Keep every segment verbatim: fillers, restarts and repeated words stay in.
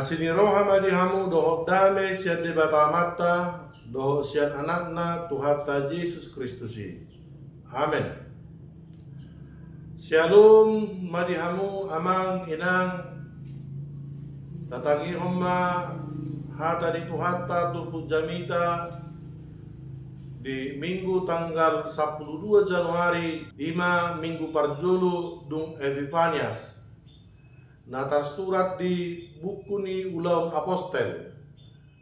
Asi ni roha ma di hamu dohot dame sian Debata Amanta dohot sian Anakna Tuhanta Jesus Kristus i. Amen. Syalom ma di hamu amang inang. Tatangihon ma hata ni Tuhanta turpuk jamita di Minggu tanggal sampulu dua Januari, i ma Minggu parjolo dung Epipanias. Na tarsurat di buku ni Ulaon Apostel,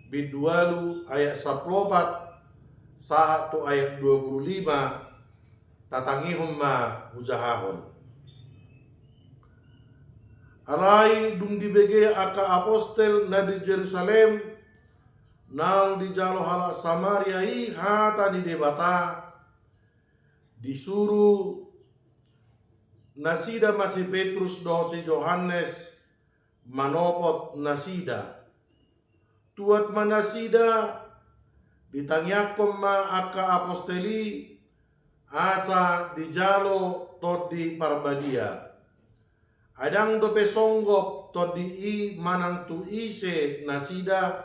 bindu ualu ayat sampulu opat sahat tu ayat dua pulu lima, tatangihon ma hujahahon. Alai dung dibege angka apostel na di Jerusalem, naung dijalo halak Samaria i hata ni Debata, disuru nasida ma si Petrus dohot si Johannes manopot nasida. Tuat ma nasida, ditangiangkon ma angka apostel i, asa dijalo Tondi Parbadia. Ai ndang dope songgop Tondi i manang tu ise nasida,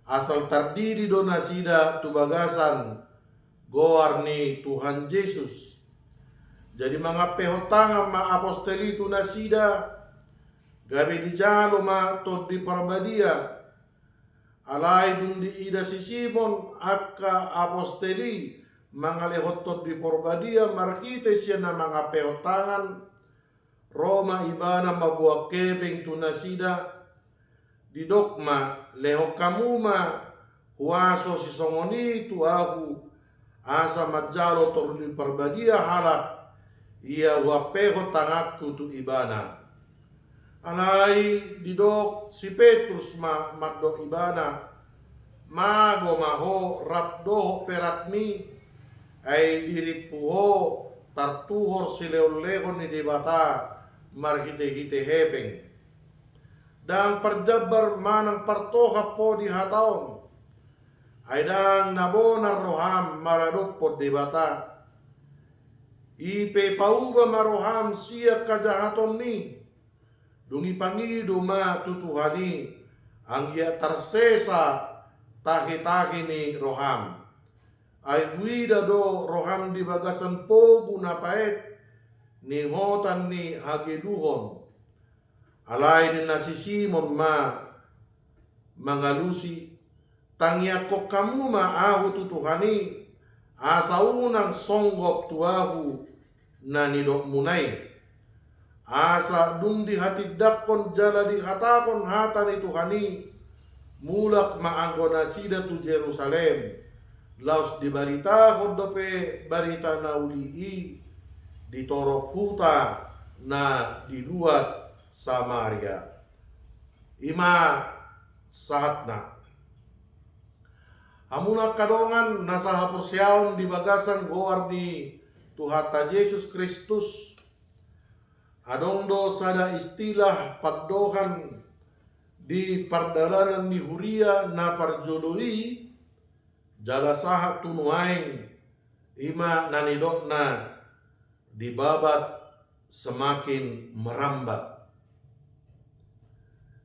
asal tardidi do nasida tu bagasan goar ni Tuhan Jesus. Jadi mangampehon tangan ma apostel i tu nasida, gabe dijalo ma Tondi Parbadia. Alai dung diida si Simon angka apostel i mangalehon Tondi Parbadia marhite sian na mangampehon tangan, ro ma ibana mamboan hepeng tu nasida, didok ma, lehon hamu ma huaso sisongon i tu ahu, asa manjalo Tondi Parbadia halak ia huampehon tanganku tu ibana. Alai didok si Petrus ma mandok ibana, mago ma ho rap dohot perakmi, ai dirimpu ho tartuhor silehonlehon ni Debata marhitehite hepeng. Ndang parjambar manang partohap ho di hata on, ai ndang na bonar roham maradophon Debata. I pe pauba ma roham sian hajahatonmi, dung i pangido ma tu Tuhan i, anggiat tarsesa tahetahe ni roham. Ai huida do roham di bagasan pogu na paet ni ingotan ni hageduhon. Alai ninna si Simon ma mangalusi, tangiangkon hamu ma ahu tu Tuhan i, asa unang songgop tu ahu na nidokmuna i. Asa dung dihatindangkon jala dihatahon hata ni Tuhan i, mulak ma anggo nasida tu Jerusalem, laos dibaritahon dope barita na uli i di torop huta na di luat Samaria. I ma sahatna. Hamu angka dongan na sahaporseaon di bagasan goar ni Tuhanta Jesus Kristus, adong do sada istilah pandohan di pardalanan ni huria na parjolo i, jala sahat tu nuaeng, i ma na nidokna, dibabat semakin merambat.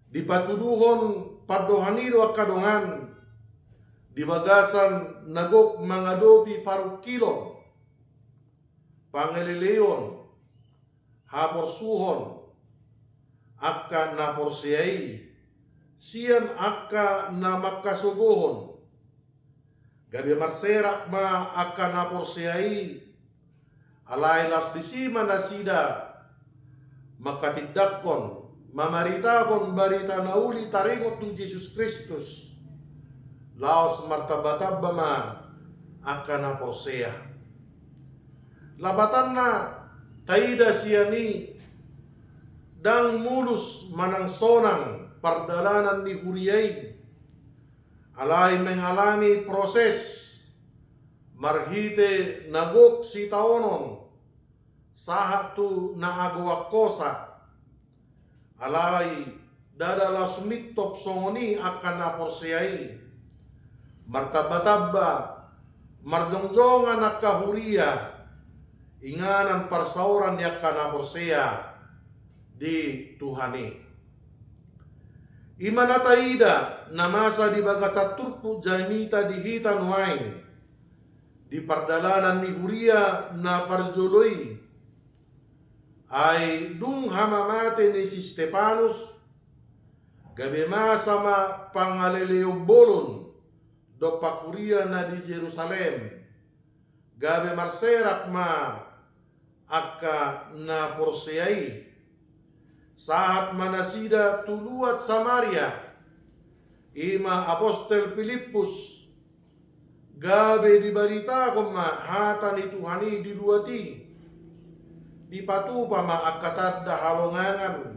Dipatuduhon pandohan i do angka dongan di bagasan na gok mangadopi parungkilon, pangaleleon, haporsuhon angka na porsea i sian angka na mangkasogohon. Gabe marserak ma angka na porsea i, alai laos disi ma nasida mangkatindangkon, mamaritahon barita na uli taringot tu Jesus Kristus. Laos martambatamba ma angka na porsea. Lapatanna, taida sian i, ndang mulus manang sonang pardalanan ni huria i. Alai mengalami proses marhite na gok sitaonon sahat tu na agoan hosa. Alai ndada laos mintop songon i angka na porsea i. Martambatamba, marjongjongan angka huria, inganan parsaoran ni angka na porsea di Tuhan i. I ma na taida na masa di bagasan turpuk jamita di hita nuaeng, di pardalanan ni huria na parjolo i. Ai dung hamamate ni si Stepanus, gabe masa ma pangaleleon bolon dompak huria na di Jerusalem, gabe marserak ma angka na porsea i. Sahat ma nasida tu luat Samaria, i ma apostel Pilippus, gabe dibaritahon ma hata ni Tuhan i di luat i. Dipatupa ma angka tanda halongangan,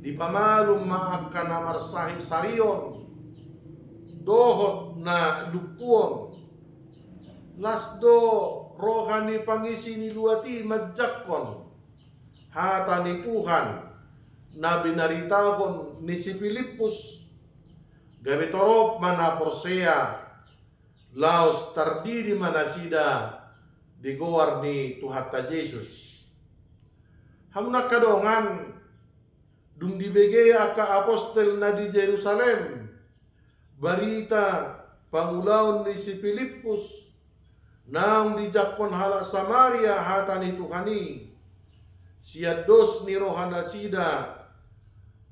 dipamalum ma angka na marsahit sarion dohot na lumpuon. Las do roha ni pangisi ni luat i manjangkon hata ni Tuhan na binaritahon ni si Pilippus, gabe torop ma na porsea, laos tardidi ma nasida di goar ni Tuhanta Jesus. Hamu na angka dongan, dung dibege angka apostel na di Jerusalem barita pangulaon ni si Pilippus, naung dijangkon halak Samaria hata ni Tuhan i, sian dos ni roha nasida,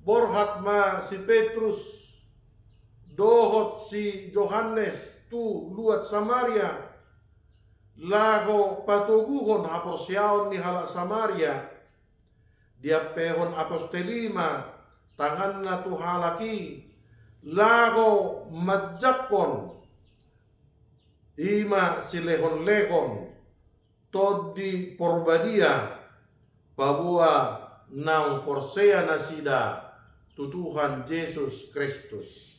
borhat ma si Petrus dohot si Johannes tu luat Samaria, laho patoguhon haporseaon ni halak Samaria. Diampehon apostel i ma tanganna tu halak i, laho manjangkon, i ma silehonlehon Tondi Porbadia, paboa naung porsea nasida tu Tuhan Jesus Kristus.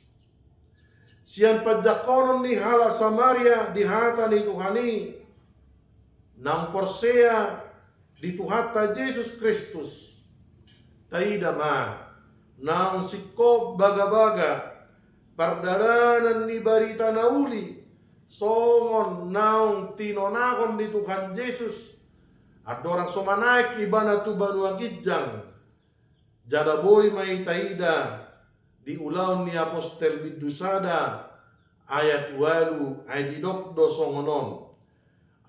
Sian panjangkonon ni halak Samaria di hata ni Tuhan i, naung porsea di Tuhanta Jesus Kristus, taida ma naung singkop bagabaga pardalanan ni barita na uli, songon naung tinonahon ni Tuhan Jesus andorang so manaek Ibana tu banua ginjang. Jala boi ma i taida di Ulaon ni Apostel bindu sada ayat ualu, ai didok do songon on: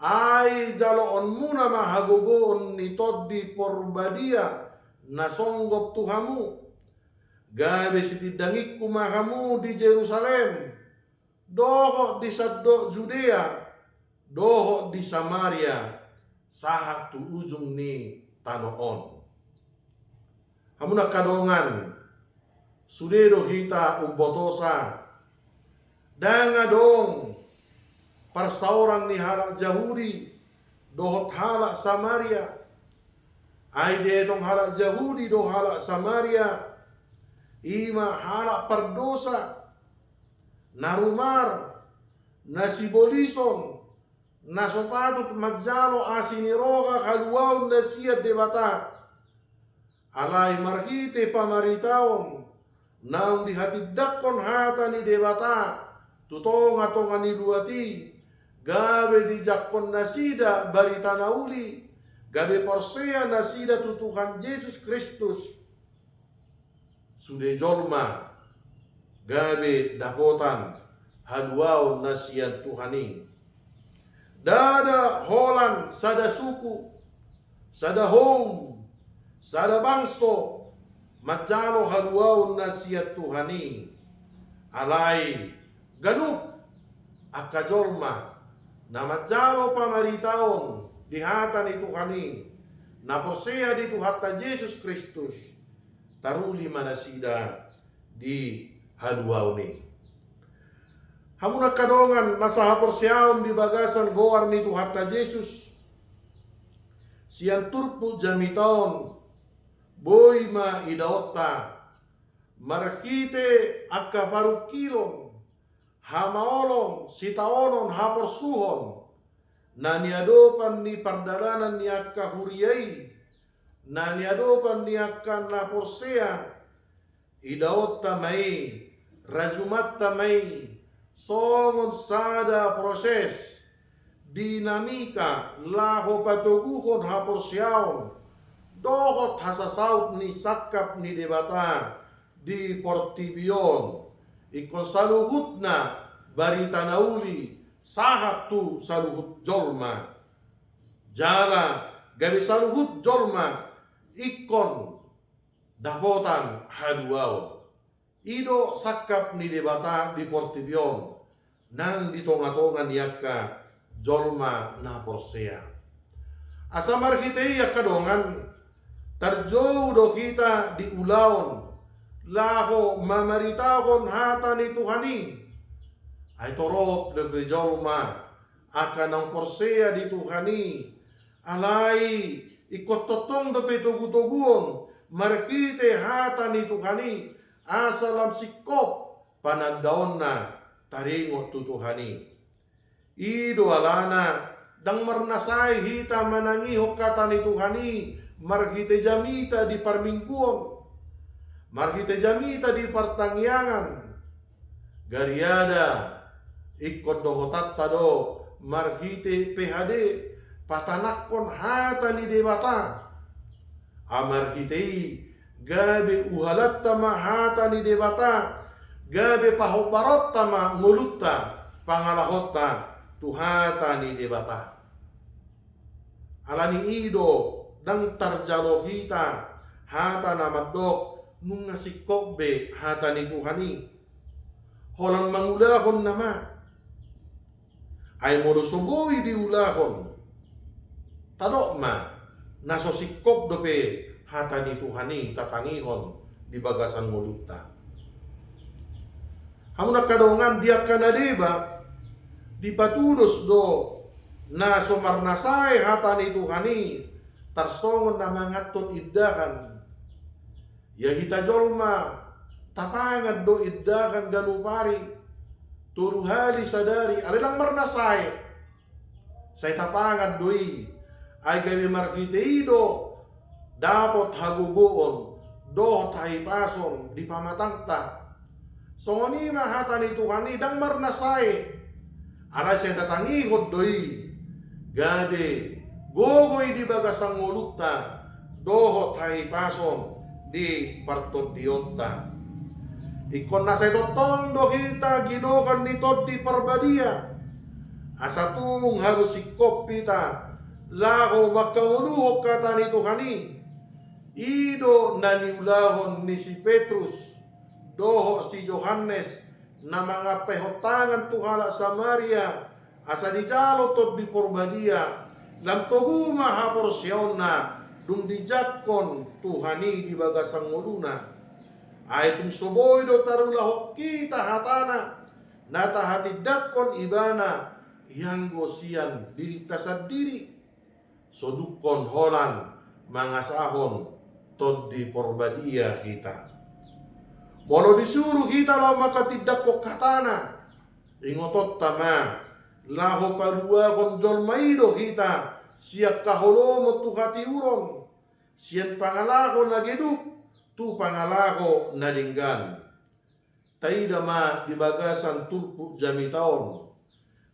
Ai jaloonmuna ma hagogoon ni Tondi Porbadia na songgop tu hamu, gabe sitindangingku ma hamu di Jerusalem, dohot di sandok Judea, dohot di Samaria, sahat tu ujung ni tano on. Hamu na angka dongan, sude do hita umbotosa, ndang adong parsaoran ni halak Jahudi dohot halak Samaria. Ai dietong halak Jahudi do halak Samaria, i ma halak pardosa, na rumar, na sibolison, na so patut manjalo asi ni roha haluaon na sian Debata. Alai marhite pamaritaon naung dihatindangkon hata ni Debata tu tongatonga ni luat i, gabe dijangkon nasida barita na uli, gabe porsea nasida tu Tuhan Jesus Kristus. Sude jolma gabe dapotan haluaon na sian Tuhan i. Ndada holan sada suku, sada houm, sada bangso manjalo haluaon na sian Tuhan i. Alai ganup angka jolma na manjalo pamaritaon di hata ni Tuhan i, na porsea di Tuhanta Jesus Kristus, taruli ma nasida di haluaon i. Hamu na angka dongan na sahaporseaon di bagasan goar ni Tuhanta Jesus, sian turpuk jamita on boi ma idaonta marhite angka parungkilon, hamaolon, sitaonon, haporsuhon na niadopan ni pardalanan ni angka huria i, na niadopan ni angka na porsea. Idaonta ma i, rajumanta ma i songon sada proses, dinamika laho patoguhon haporseaon dohot hasasaut ni sangkap ni Debata di portibi on, ingkon saluhutna barita na uli sahat tu saluhut jolma. Jala gabe saluhut jolma ingkon dapotan haluaon. I do sangkap ni Debata di portibi on, nang di tonga-tonga ni angka jolma na porsea. Asa marhite i angka dongan, tarjou do hita di ulaon, laho mamaritahon hata ni Tuhan i. Ai torop dope jolma, angka naung porsea di Tuhan i, alai ingkon tongtong dope togu-toguon marhite hata ni Tuhan i, asa lam singkop panandaonna taringot tu Tuhan i. I do alana, ndang marnasae hita manangihon hata ni Tuhan i marhite jamita di parmingguon, marhite jamita di partangiangan. Gariada ingkon dohotanta do marhite P H D patanakkon hata ni Debata. Ai marhite i gabe uhalanta ma hata ni Debata, gabe pahombaronta ma ngolunta, pangalahonta tu hata ni Debata. Alani i do ndang tarjalo hita hata na mandok nunga singkop be hata ni Tuhan i. Holan mangulahon nama. Ai molo so boi diulahon, tadok ma na so singkop dope hata ni Tuhan i tatangihon di bagasan ngolunta. Hamu angka dongan, di angka na deba dipatudos do na so marnasae hata ni Tuhan i tarsongon na manganhon indahan. Ia hita jolma tapangan do indahan ganup ari, tolu hali sadari, alai ndang marnasae. Sai tapangan do i, ai gabe marhite i do dapot hagogoon dohot hahipason di pamatangta. Songon i ma hata ni Tuhan i, ndang marnasae. Alai sai tatangihon do i, gabe gogo i di bagasan ngolunta dohot hahipason di partondionta. Ingkon na sai tongtong do hita ginohan ni Tondi Parbadia, asa tung haru singkop hita laho mangkangoluhon hata ni Tuhan i. I do na niulahon ni si Petrus dohot si Johannes na mangampehon tangan tu halak Samaria, asa dijalo Tondi Parbadia, lam togu ma haporseaonna dung dijangkon Tuhan i di bagasan ngoluna. Ai tung so boi do tarulahon hita hatana, na tahatindangkon ibana, ianggo sian dirinta sandiri. Sodungkon holan mangasahon Tondi Parbadia hita. Molo disuru hita laho manghatindangkon hatana, ingotonta ma, laho paluahon jolma i do hita sian haholomon tu hatiuron, sian pangalaho na geduk tu pangalaho na denggan. Taida ma di bagasan turpuk jamita on,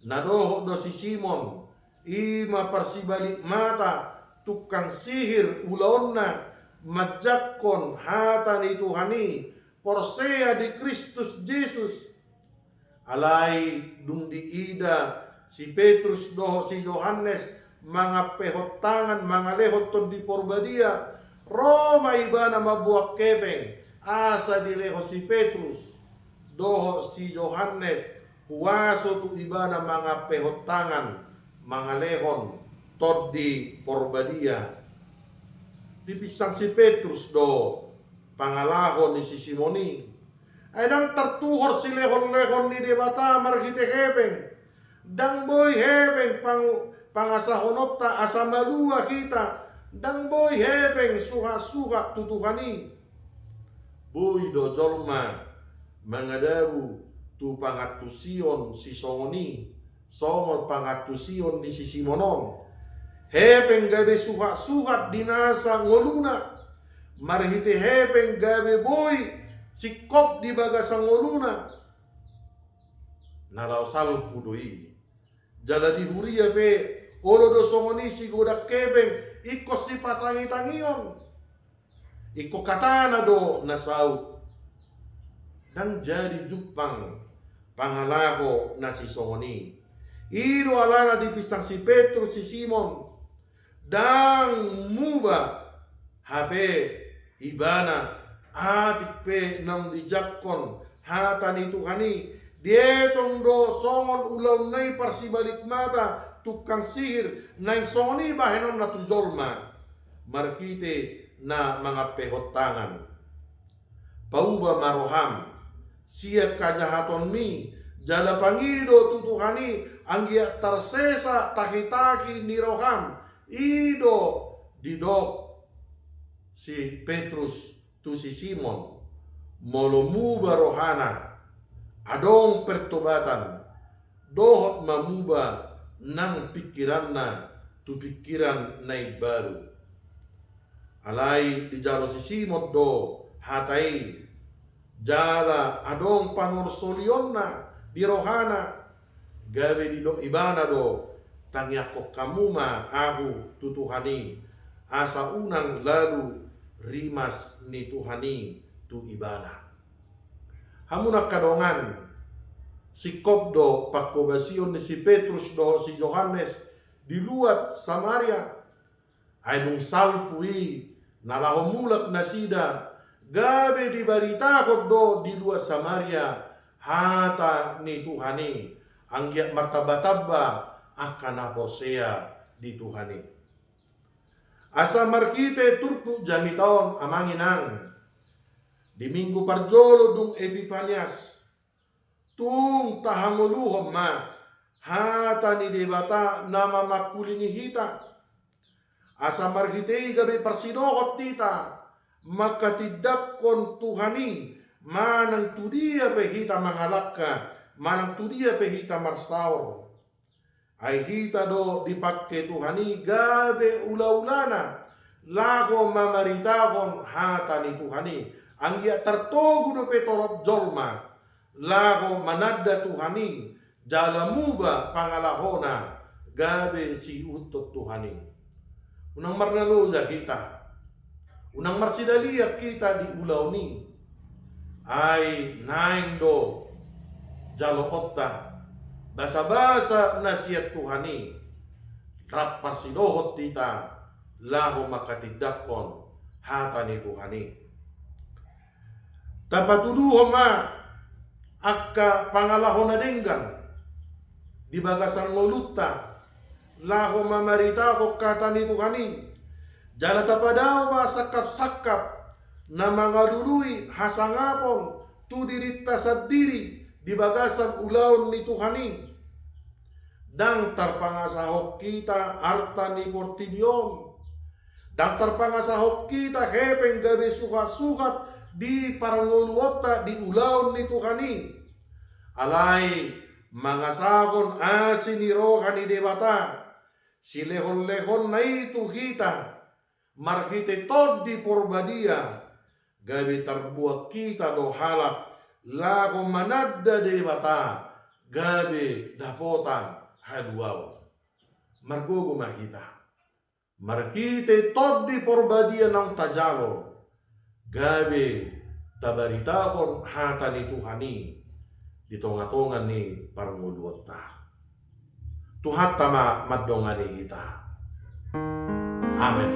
na dohot do si Simon, i ma parsibalik mata, tukang sihir ulaonna, manjangkon hata ni Tuhan i, porsea di Kristus Jesus. Alai dung diida si Petrus dohot si Johannes mangampehon tangan mangalehon Tondi Parbadia, ro ma ibana mamboan hepeng, asa dilehon si Petrus dohot si Johannes huaso tu ibana mangampehon tangan mangalehon Tondi Parbadia. Dipinsang si Petrus do pangalaho ni si Simon i. Ai ndang tartuhor silehon-lehon ni Debata marhite hepeng. Ndang boi hepeng pang-, pangasahononta asa malua hita. Ndang boi hepeng suhat-suhat tu Tuhan i. Boi do jolma mangadabu tu pangantusion sisongon i, songon pangantusion ni si Simon on. Hepeng gabe suhat-suhat di nasa ngoluna. Marhite hepeng gabe boi singkop di bagasan ngoluna. Na laho salpu do i. Jala di huria pe, olo do songon i sigodang hepeng, ingkon sipatangi-tangion. Ingkon hatana do na saut. Ndang jadi jumpang pangalaho na sisongon i. I do alana dipinsang si Petrus si Simon, ndang muba hape ibana, atik pe naung dijangkon hata ni Tuhan i. Dietong do songon ulaonna i parsibalik mata tukang sihir, naeng songon i bahenonna tu jolma marhite na mangampehon tangan. Pauba ma roham sian hajahatonmi, jala pangido tu Tuhan i, anggiat tarsesa takitaki ni roham. I do didok si Petrus tu si Simon, molo muba rohana, adong pertobatan, dohot ma muba nang pingkiranna tu pingkiran na imbaru. Alai dijalo si Simon do hata i, jala adong panolsolionna di rohana, gabe didok ibana do, tangiangkon hamu ma ahu tu Tuhan i, asa unang lalu rimas ni Tuhan i tu ibana. Hamu na angka dongan, singkop do panghobasion ni si Petrus dohot si Johannes di luat Samaria. Ai dung salpu i na laho mulak nasida, gabe dibaritahon do di luat Samaria hata ni Tuhan i, anggiat martamba-tamba angka na porsea di Tuhan i. Asa marhite turpuk jamita on, amang inang, di minggu parjolo dung Epipanias, tung tahangoluhon ma hata ni Debata na mamangkulingi hita. Asa marhite i gabe parsidohot hita manghatindanghon Tuhan i, manang tu dia pe hita mangalangka, manang tu dia pe hita marsaor. Ai hita do dipangke Tuhan i gabe ula-ulana, laho mamaritahon hata ni Tuhan i. Anggiat tartogu dope torop jolma laho mananda Tuhan i, jala muba pangalahona gabe siihuthon Tuhan i. Unang marnaloja hita, unang marsidalian hita di ulaon i. Ai naeng do jaloonta basa-basa na sian Tuhan i, rap parsidohot hita laho manghatindanghon hata ni Tuhan i. Tapatuduhon ma angka pangalaho na denggan di bagasan ngolunta laho mamaritahon hata ni Tuhan i. Jala tapadao ma sangkap-sangkap na mangalului hasangapon tu dirinta sandiri di bagasan ulaon ni Tuhan i. Ndang tarpangasahon hita arta ni portibi on. Ndang tarpangasahon hita hepeng gabe suhat-suhat di parngoluonta di ulaon ni Tuhan i. Alai mangasahon asi ni roha ni Debata silehon-lehonna i tu hita marhite Tondi Porbadia, gabe tarbuat hita do halak laho mananda Debata gabe dapotan haluaon. Margogo ma hita marhite Tondi Porbadia naung tajalo, gabe tabaritahon hata ni Tuhan i di tonga-tonga ni parngoluonta. Tuhanta ma mandongani hita. Amen.